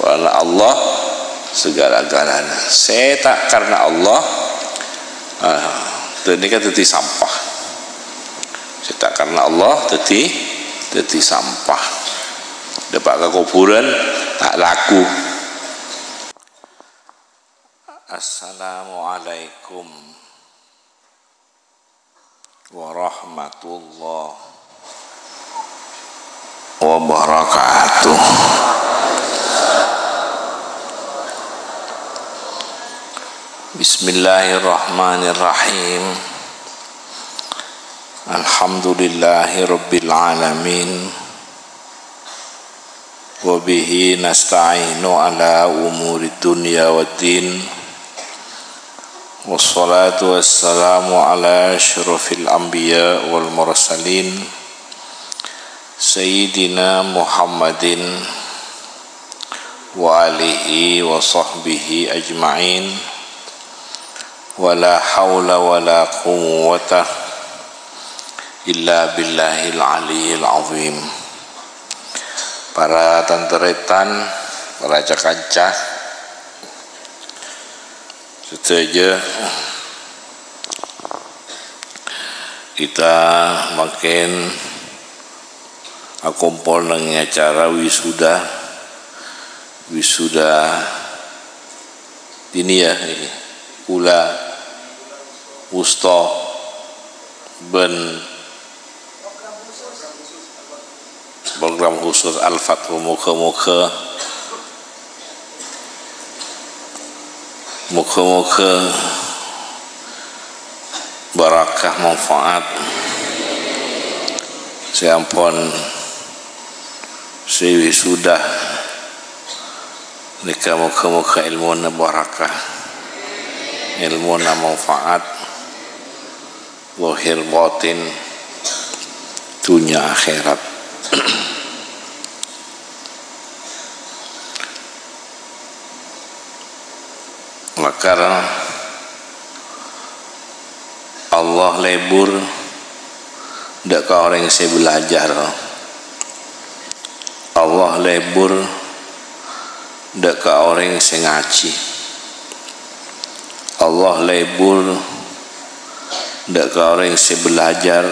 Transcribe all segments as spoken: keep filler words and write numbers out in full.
Karena Allah segala-galanya. Sè ta' karena Allah, ah, ghânèka dhâddhi sampah. Sè ta' karena Allah dhâddhi, dhâddhi sampah. Dâpa' ka kobhurân ta' laku. Assalamualaikum warahmatullahi wabarakatuh. Bismillahirrahmanirrahim. Alhamdulillahirabbil alamin. Wa bihi nasta'inu ala umurid dunya waddin. Wassalatu wassalamu ala asyrafil anbiya wal mursalin, Sayyidina Muhammadin wa alihi wa sahbihi ajma'in. Wa la haula wa la quwwata illa billahil aliyyil azim. Para tan-tarètan, para ca-kanca sadhâjâ, kita mangkèn akompol neng acara wisuda, wisuda diniyah, ngghi, ula, wusta, bân program khusus Al-Fathu. Moga-moga, moga-moga barakah, manfaat. Sè ampon sè wisuda nèka moga-moga èlmona barakah, èlmona manfaat, zahir batin, dhunnya akhèrat. Lakar Allah lebur dâ' ka orèng sè belajar. Allah lebur dâ' ka orèng sè ngajhi. Allah lebur dâ' ka orèng sè belajar,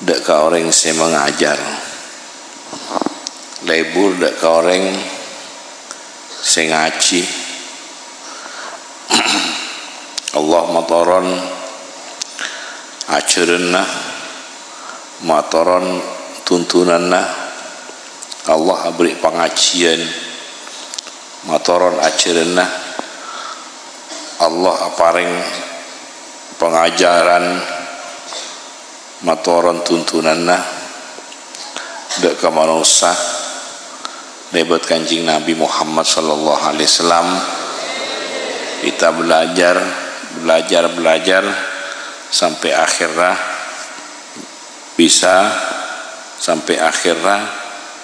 dâ' ka orèng sè mangajar. Lebur dâ' ka orèng sè ngajhi. Allah matoron ajhârânna, matoron tuntunanna. Allah aberri' pangajhiyân, matoron ajhârânna. Allah aparèng pangajaran, matoron tuntunanna dâ' ka manossa lèbât Kanjeng Nabi Muhammad sallallahu alaihi wasallam. Kita belajar, belajar, belajar sampè' akhèrra bisa, sampè' akhèrra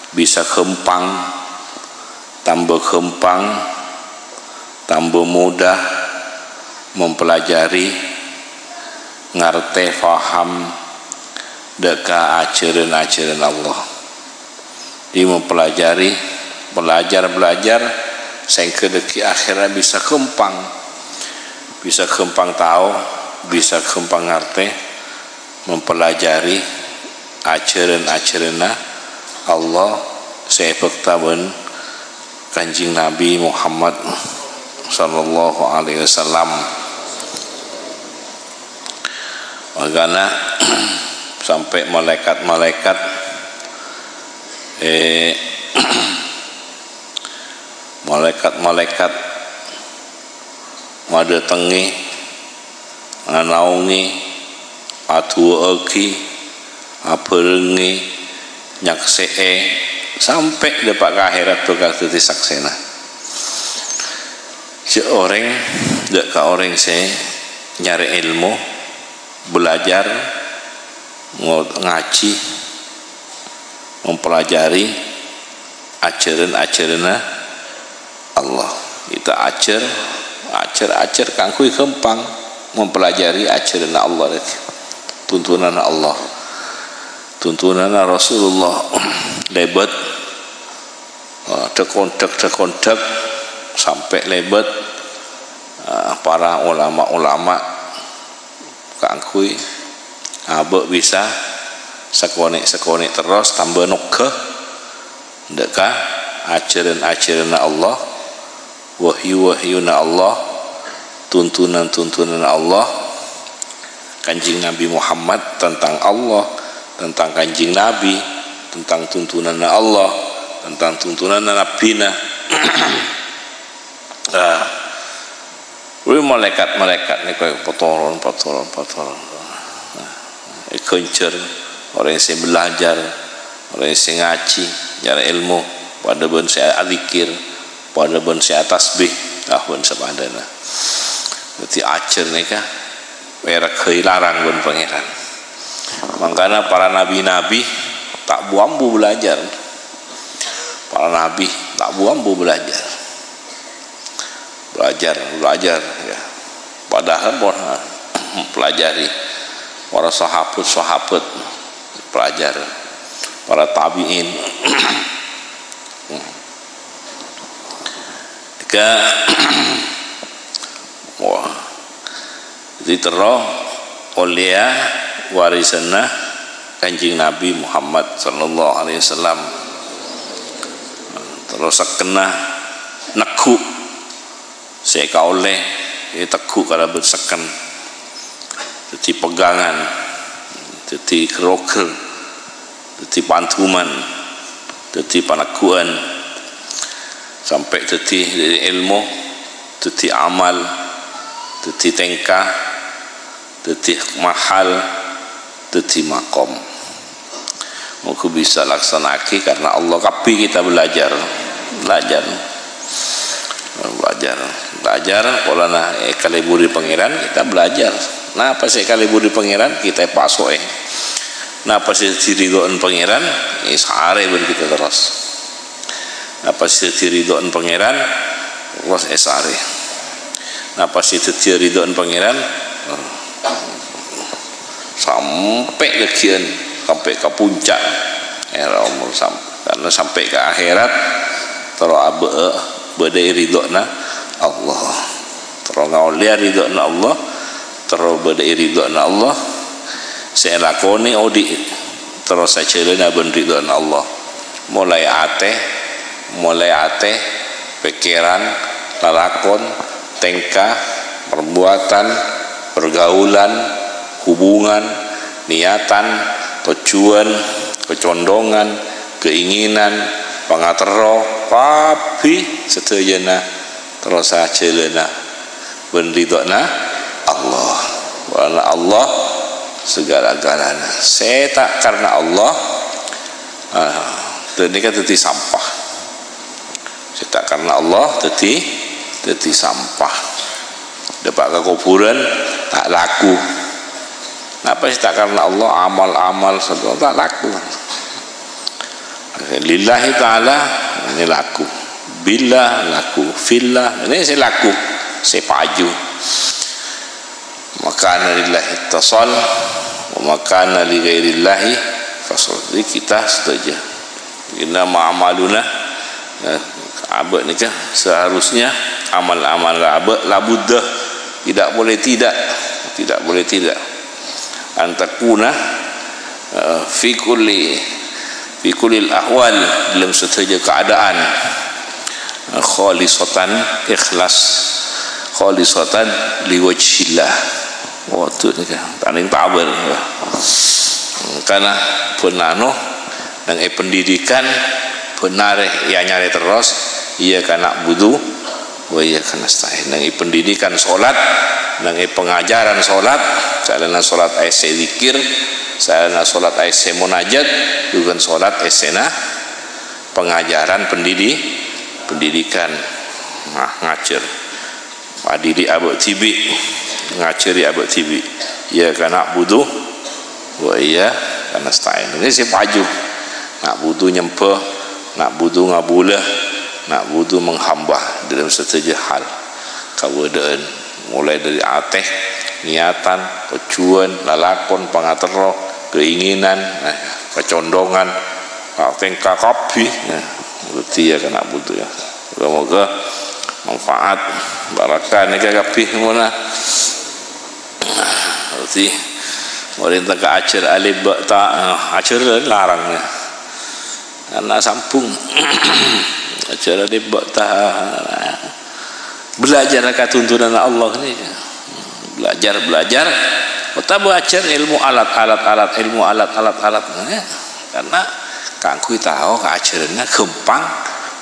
bisa ghâmpang, tamba ghâmpang, tamba mudah mempelajari, ngartè, faham dâ' ka ajhârân-ajhârân Allah. Di mempelajari, belajar, belajar, sehingga dâgghi' akhèrra bisa ghâmpang, bisa ghâmpang tao, bisa ghâmpang ngartè, mempelajari ajhârân-ajhârânna Allah sè èbhâkta bân Kanjeng Nabi Muhammad sallallahu alaihi wasallam. Mangkana sampè' malaèkat-malaèkat, eh, malaèkat-malaèkat madhâtengngè, nganaongè, adu'aaghi, abhârengngè, nyaksè'è, sampè' dâpa' ka akhèrat bhâkal dhâddhi saksèna. Jhâ' orèng, jhâ' ka orèng sè nyarè èlmo, belajar, ngo-, ngajhi, mempelajari ajhârân-ajhârânna Allah. Kita ajhâr, ajhâr, ajhâr kaangghuy ghâmpang mempelajari ajhârânna Allah, tuntunanna Allah, tuntunanna Rasulullah lèbât, eh, Dhâk-ondhâk, dhâk-ondhâk, sampè' lèbât, eh, para ulama-ulama kaangghuy abâ' bisa sakonè'-sakonè' terros tamba nongghâ dâ' ka ajhârân-ajhârânna Allah, wahyu-wahyuna Allah, tuntunan-tuntunanna Allah, Kanjeng Nabi Muhammad, tentang Allah, tentang Kanjeng Nabi, tentang tuntunanna Allah, tentang tuntunanna Nabbhina. Nah, wi malaèkat-malaèkat nèko patoron, patoron, patoron. Èghânjhâr orèng sè belajar, orèng sè ngajhi, nyarè èlmo, padâ bân sè adzikir, padâ bân sè atasbih, ah, bân sapadâna. Dhâddhi, ajhâr nèka èreghâi larang bân Pangèran. Mangkana para nabi-nabi ta' bu-ambu belajar. Para nabi ta' bu-ambu belajar. Belajar, belajar, ya. Padahal pon pelajari. Para sahabat-sahabat pelajari. Para tabi'in. Ka-, wah. Dhâddhi terro ollèya warisanna Kanjeng Nabi Muhammad sallallahu alaihi wasallam. Terro sekkenna neggu' sè èkaollè, ètegghu' kalabân sekken. Dhâddhi pegangan, dhâddhi ghâr-oghâr, dhâddhi panduman, dhâddhi paneggu'an, sampè' dhâddhi èlmo, dhâddhi amal, dhâddhi tèngka, dhâddhi mahal, dhâddhi makom. Moga bisa laksana'aghi karena Allah. Kabbhi kita belajar, belajar, belajar, belajar. Polana èkalèburi Pangèran, kita belajar. Napa sè èkalèburi Pangèran, kita èpaso'è. Napa sè diridho'an Pangèran, èsarè bân kita terros. Napa sè diridho'an Pangèran, terros èsarè. Napa sè dhâddhiyâ ridho'an Pangèran, sampè' ghâgghiyân, sampè' ka puncak. Èra omor sam-, karena sampè' ka akhèrat, terro abâ-, bâdâ è ridho'na Allah. Terro ngaollèya ridho'na Allah, terro bâdâ è ridho'na Allah. Sè èlakonè odi', terro sajhâlânna bân ridho'na Allah. Molaè atè, molaè atè, pèkkèran, lalakon, tèngka, perbuatan, pergaulan, hubungan, niatan, tojjhuwân, kacondhongan, keinginan, pangaterro, kabbhi sadhâjâna terro sajhâlânna bân ridho'na Allah. Karena Allah segala-galana. Sè ta' karena Allah, ah, ghânèka dhâddhi sampah. Sè ta' karena Allah dhâddhi, dhâddhi sampah. Dâpa' ka kobhurân ta' laku. Napa sè ta' karena Allah? Amal-amal sè ta' laku. Lillahi ta'ala, ini laku. Billah laku, fillah, ini sè laku, sè paju. Ma kana lillahi ittasal, wa ma kana li ghairillahi fasal. Jadi kita sadhâjâ. Innama a'maluna, eh, abâ' nèka seharusnya amal-amal abâ' labudda, tidak boleh tidak, tidak boleh tidak. An takuna, eh, fi kulli, fi kullil ahwal, dalam sadhâjâ keadaan, eh, khalisatan, ikhlas, khalisatan liwajhillah. Waduh, nèka, taning tabel. Karena bân anu, nang è pendidikan, bân arè, èanyarè terros, iyyaka na'budu wa iyyaka nasta'in. Nang è pendidikan sholat, nang è pengajaran sholat, saellana sholat èssè zikir, saellana sholat èssè munajat, bukan sholat èssèna pengajaran pendidi-, pendidikan. Nah, ngajhâr. Adhiri abâ' dhibi', ngajhâri abâ' dhibi'. Iyyaka na'budu wa iyyaka nasta'in. Ini sè paju. Na'budu nyembhâ, na'budu ngabulâ, na'budu menghamba dalam sadhâjâ hal. Kabâdâ'ân, mulai dari atè, niatan, tojjhuwân, lalakon, pangaterro, keinginan, nah, kacondhongan, tèngka kabbhi. Nah. Berarti ya kena butuh ya. Moga-moga manfaat, barakah nèka kabbhi mona. Berarti marènta ka ajhâr alif ba ta, ajhâr larang ya. Karena sambung. Ajhâr alif ba ta. Belajar ka tuntunan Allah nèka. Belajar, belajar. Otabâ ajhâr ilmu alat, alat, alat, ilmu alat, alat, alat. Ya. Karena kaangghuy tao ka ajhârânna ghâmpang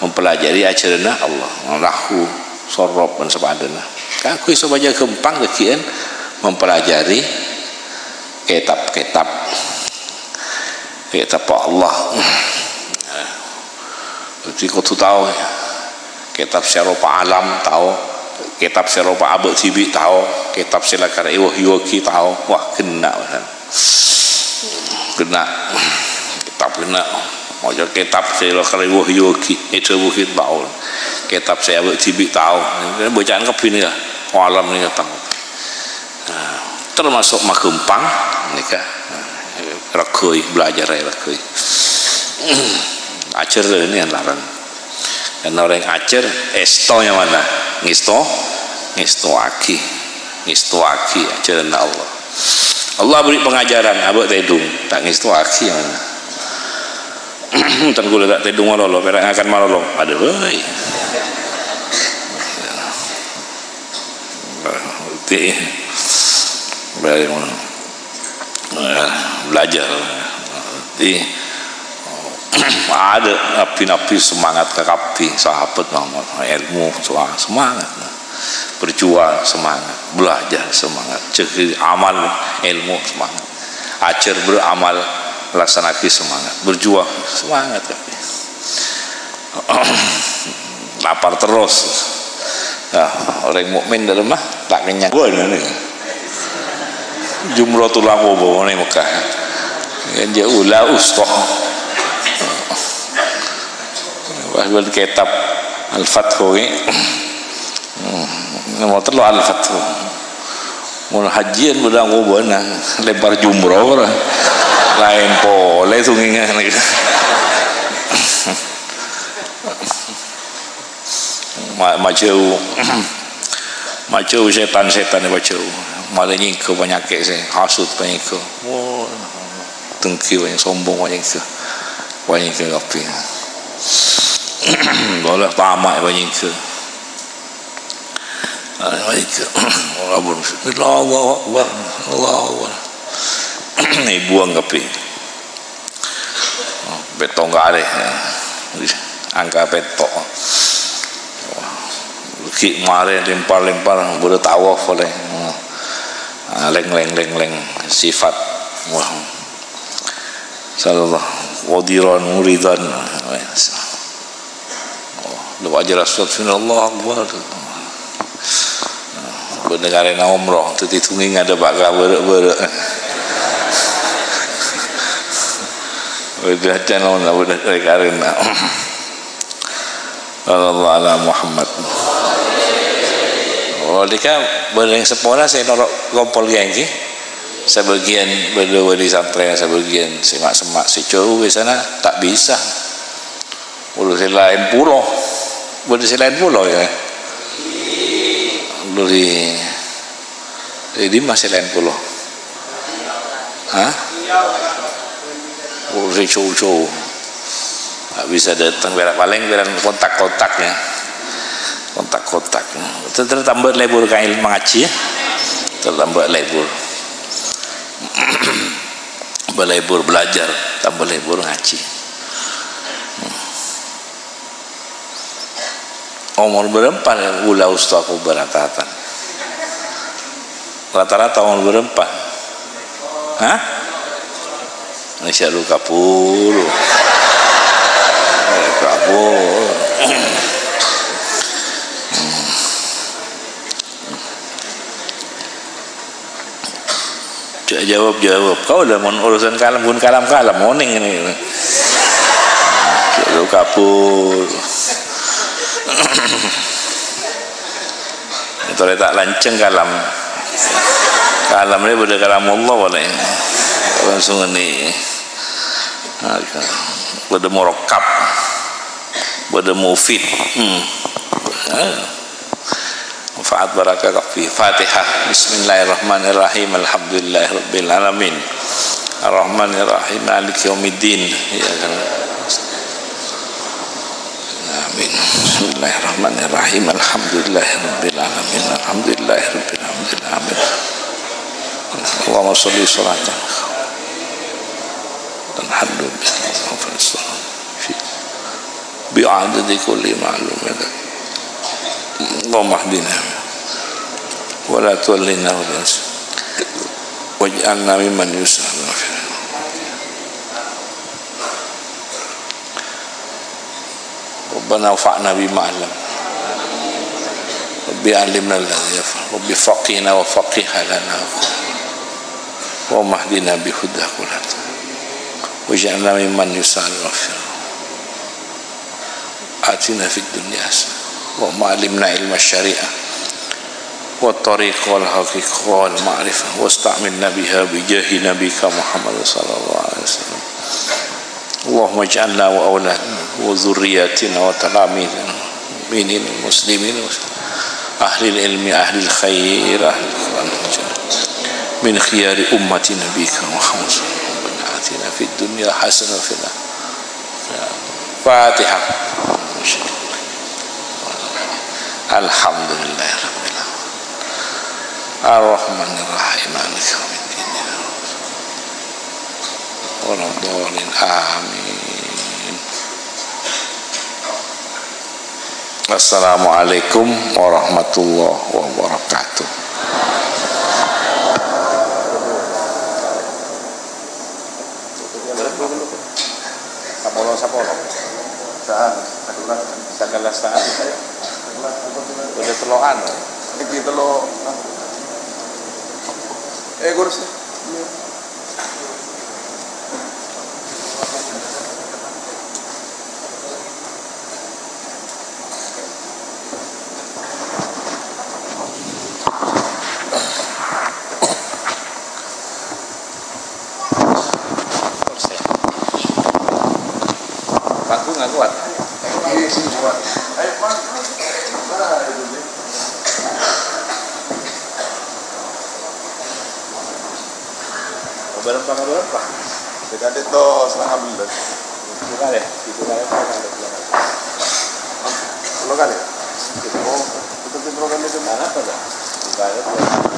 mempelajari ajhârânna Allah. Nahwu, sorof, dan sapadâna. Kaangghuy supaya ghâmpang dhâggi'ân mempelajari kitab-kitab. Kitab Allah. Dhâddhi kodhu tao, ya. Kitab sè aropa alam, tao. Kitab sè aropa abâ' dhibi', tao. Kitab sè lakar èwahyuaghi, tao. Wah, ghenna', wah. Ghenna'. Kitab ghenna'. Maca kitab sè lakar èwahyuaghi, èdhâbuwaghi, tao. Kitab sè abâ' dhibi', tao. Bâcaan kabbhi nèka, alam nèka, tao. Nah, termasuk maghâmpang nèka. Nah, règhâi, belajar règhâi. Ajhâr ini yang larang. Karena orang ajhâr, èsto yang mana? Ngèsto, ngèstoaghi. Ngèstoaghi ajhârânna Allah. Allah beri pengajaran, abâ' tèdung, ta' ngèstoaghi yang mana? Tan kaulâ ta' tèdung malolo, pèra' ngakan malolo. Aduh, woi. Berarti, baik, eh, belajar. Jadi, ada nabi-nabi semangat ka kabbhi, sahabat Muhammad, ilmu, semangat, semangat. Berjuang, semangat. Belajar, semangat. Jadi, amal, ilmu, semangat. Ajhâr, beramal, laksana'aghi, semangat. Berjuang, semangat kabbhi. Lapar terros. Nah, orèng mukmin dâlem mah ta' kennyang. Wah, ini. Jumratul Aqabah neng Mekah. Kan jâ' ula usta. Wah, bân kitab Al-Fathu ini. Hmm, nomor tello' Al-Fathu. Mon hajjiyân bâdâ ngobâna, lempar jumroh ora. Laèn polè songèngan. Ma-, majâu, majâu sètan-sètan majâu. Malè nyèngghâ panyakè' sè hasut panyèngghâ. Wah, dengghi panyèngghâ, sombong panyèngghâ. Panyèngghâ kabbhi. Bola tama' panyèngghâ. Allahu Akbar. Allahu Akbar. Èbuwâng kabbhi. Pètto' karè. Angka pètto'. Ghi' marè lempar-lempar, bâdâ tawaf polè. Lèng, lèng, lèng, lèng. Sifat. Wah. Sallallahu. Qadiran muridan. Oh, lu aja astagfirullah, Allahu Akbar. Bâdâ karèna umroh, dhâddhi dhungèng ada bâ' ka bârâ'-bârâ'. Bâdâ aja non, bâdâ karèna. Sallallahu ala Muhammad. Oh, dika bâdâ orèng seppona sè noro' kompol ghi. Sabâgiyân bâdâ wali santrè, sabâgiyân sè ma'-semma' sè jhâu biasana ta' bisa. Bâdâ sè laèn polo. Bâdâ sè laèn polo, ya. Bâdâ sè, eh, dimma sè laèn polo? Hah? Bâdâ sè jhâu-jhâu. Ta' bisa dâteng, pèra', palèng pèra' kontak-kontak, ya. Kontak-kontak. Ter-, ter-, tambâ lebur ka ilmu ngajhi, ya. Ter-, tambâ lebur. Tambâ lebur belajar, tambâ lebur ngajhi. Omor bârâmpa ula ustaz ku rata-rata? Rata-rata omor bârâmpa? Hah? Insya Allah kabul. Kabul. Jawab, jawab. Kaulâ mon urusan kalam, bun kalam-kalam, onèng ini. Lu kabul. Tolè ta' lanceng kalam. Kalam ini bâdâ kalam Allah, boleh. Langsung ini. Bâdâ murakkab. Pada mufid. Hmm. Ah. Manfaat barokah kabbhi. Fatihah. Bismillahirrahmanirrahim. Alhamdulillahirabbil alamin. Arrahmanirrahim. Maliki yaumiddin. Iyyaka na'budu. Amin. Bismillahirrahmanirrahim. Alhamdulillahirabbil alamin. Alhamdulillahirabbil alamin. Amin. Allahumma shalli sholatan tanhaddu biha بعدد كل معلوم لك. اللهم اهدنا ولا تولنا ولا تنسنا. واجعلنا ممن يسارع في ربنا انفعنا بما علمتنا. رب علمنا الذي ينفعنا. رب فقهنا وفقه أهلنا. اللهم اهدنا بهداك ولا تضلنا. واجعلنا ممن يسارع في آتنا في الدنيا حسنة. اللهم علمنا علم الشريعة والطريق والحقيقة والمعرفة واستعملنا بها بجاه نبيك محمد صلى الله عليه وسلم. اللهم اجعلنا وأولادنا وذرياتنا وتلاميذنا المؤمنين المسلمين أهل العلم أهل الخير أهل القرآن من خيار أمة نبيك محمد صلى الله عليه وسلم. ربنا آتنا في الدنيا حسنة وفي الآخرة Fatihah. Alhamdulillahirabbil alamin. Arrahmanirrahim. Maliki yaumiddin. Waladdallin. Amin. Assalamualaikum warahmatullahi wabarakatuh. Sapolo, sapolo. Saan, sakelas. Sakelas saan. Udah teloan. Iki telo. Eh, kursi. Panggung nggak kuat. Iya sih, kuat. Ayo, Mas. Nah, itu dia. Berempat, berempat. Kita ada tuh setengah belas. Tiga kali, tiga kali, tiga kali. Tiga kali? Oh, itu tiga kali itu. Nah, apa dah? Tiga kali, tiga kali.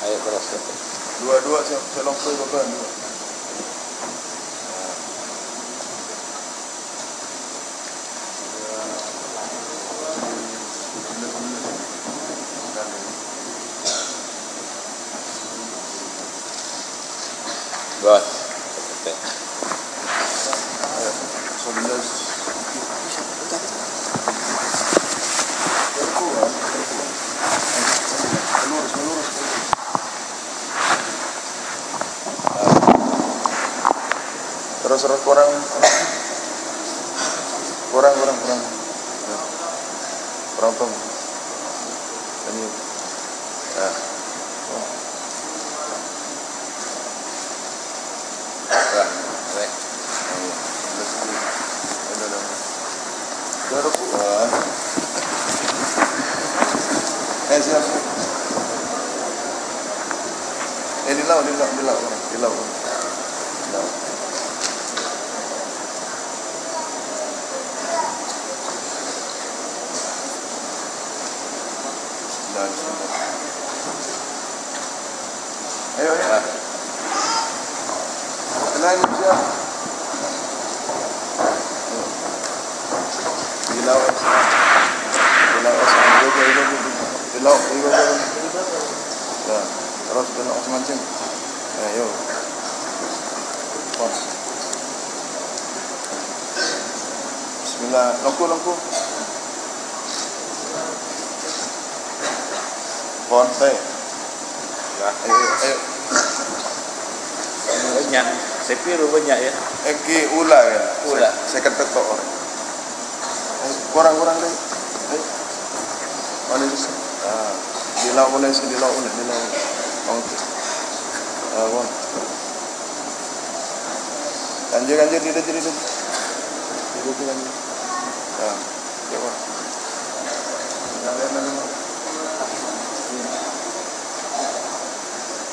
Ayo, terus. Dua-dua, saya, saya lompat, Bapak, dua. Terus, terus, kurang, kurang, kurang, kurang. Kurang, Tom. Ini. Nah. Wah, weh. Udah, udah. Udah, udah. Eh, siap, siap. Eh, di laut, di laut, di laut, di laut. Di laut. Bismillah, bismillah. Ayo, ayo. Kenal, siap. Di laut. Di laut. Di laut. Di laut. Ya, terus kena mancing. Ayo. Pas. Bismillah. Lengku, lengku. Pon, saya. Nah, ayo, ayo. Banyak. Sepi lu banyak ya. Eki ula ya. Ula. Saya, saya ketek kok. Ayo, kurang, kurang deh. Ayo. Mana bisa? Ah, di laut boleh, di laut boleh, di laut. Oke. Ah, bon. Lanjut, lanjut, lanjut, lanjut. Lanjut, lanjut. Ah.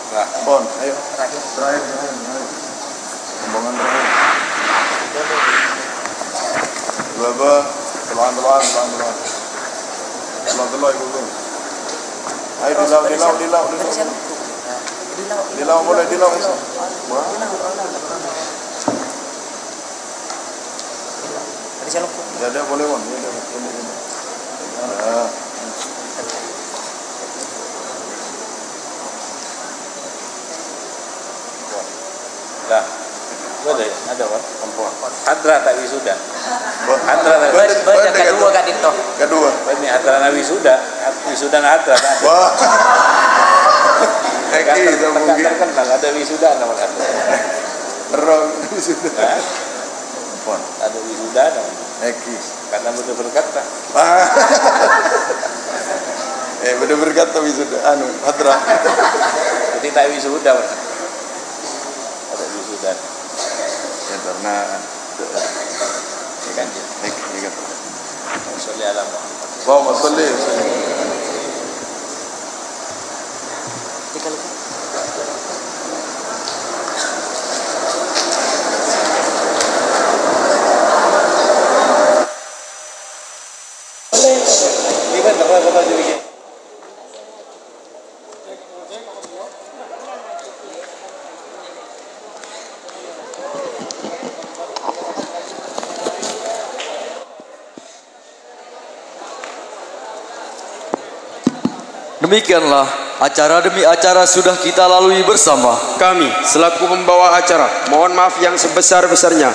Nah. Bon, ayo. Terakhir, terakhir, terakhir. Rombongan terakhir. Dua, dua. Telokan, telokan, telokan, telokan. Telokan, telokan, ibu, ibu. Ayo, di laut, di laut, di laut, di laut. Di laut, boleh, di laut, bisa. Wah. Tadi saya lupa. Ya, ada, boleh, Bang. Ya, ada, boleh, boleh. Ya. Lah, ada, ada, Pak. Ampun. Hadra ta' wisuda. Wah. Hadra ta' Bâdâ, bâdâ, bâdâ, kadhuwâ, Kak Dinto. Kadhuwâ. Ini hadra na wisuda, wisuda na hadra, Pak. Wah. Eki, Kan ter-, sama mungkin. Terkenal, ada wisuda namanya. Rong wisuda. Hah? Pon. Ada wisuda namanya. Eki. Karena bâdâ berkat, Pak. Ah. Eh, bâdâ berkat tapi sudah, anu, hadra. Jadi tak wisuda, Pak. Ada wisuda. Ya, karena Kan, ya. Eki, eki. Allahumma sholli ala Muhammad. Allahumma sholli wa sallim. Demikianlah acara demi acara sudah kita lalui bersama. Kami, selaku pembawa acara, mohon maaf yang sebesar-besarnya.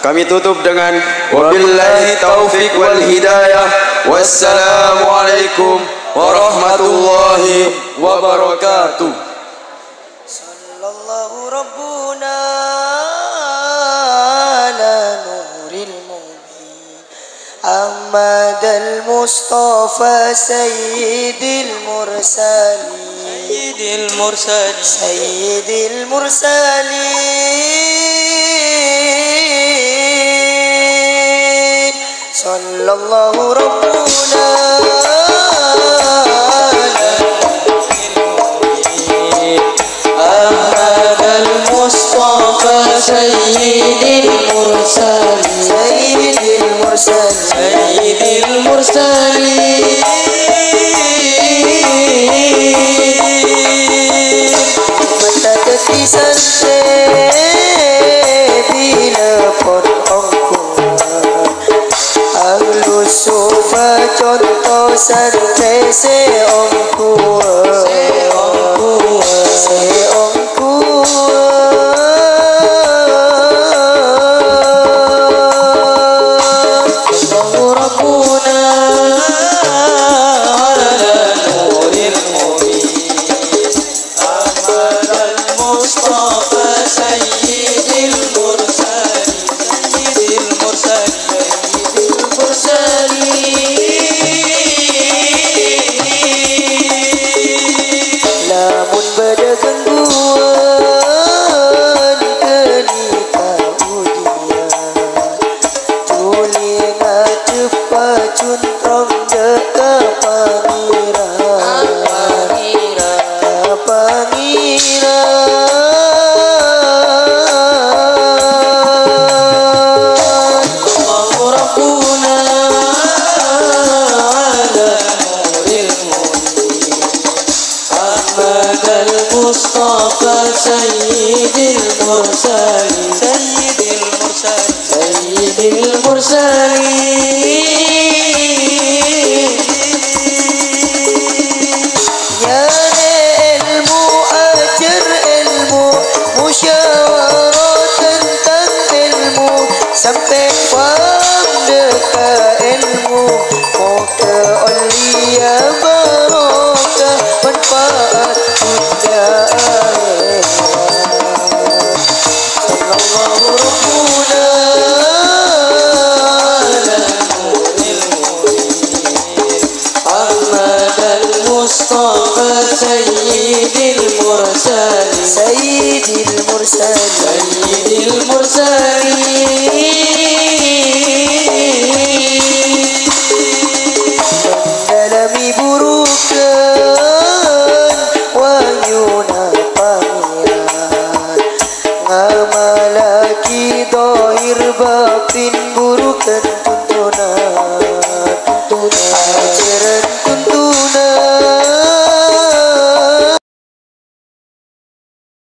Kami tutup dengan wabillahi taufiq wal hidayah. Wassalamualaikum warahmatullahi wabarakatuh. Sallallahu Rabbuna ala nuril mubin. Ahmadal Mustafa Sayyidil Mursalin. Sayyidil Mursalin. Sayyidil Mursalin. Sallallahu Rabbuna ala Ahmadal Mustafa Sayyidil Mursalin. Sayyidil Mursalin. Sayyidil Mursalin. Mata tepisan se bila pot ongko. Ahlu Sufa conto santrè sè ongkowa. Sè ongkowa. Sè ongkowa. Sayyidil Mursalin. Sayyidil Mursalin. Sayyidil Mursalin. Nyarè èlmo, ajhâr èlmo, musyawarah tentang èlmo, sampè' paham dhâ' ka èlmo. Moghâ ollèya barokah manfaat dhunnya akhèrat. Sallallahu rabbuna ala nuril mubin Ahmadal Mustafa sayyidil mursalin. Sayyidil mursalin. Sayyidil mursalin. Mendalami burukan wahyuna Pangèran. Ngamalaghi dhahir batin burukan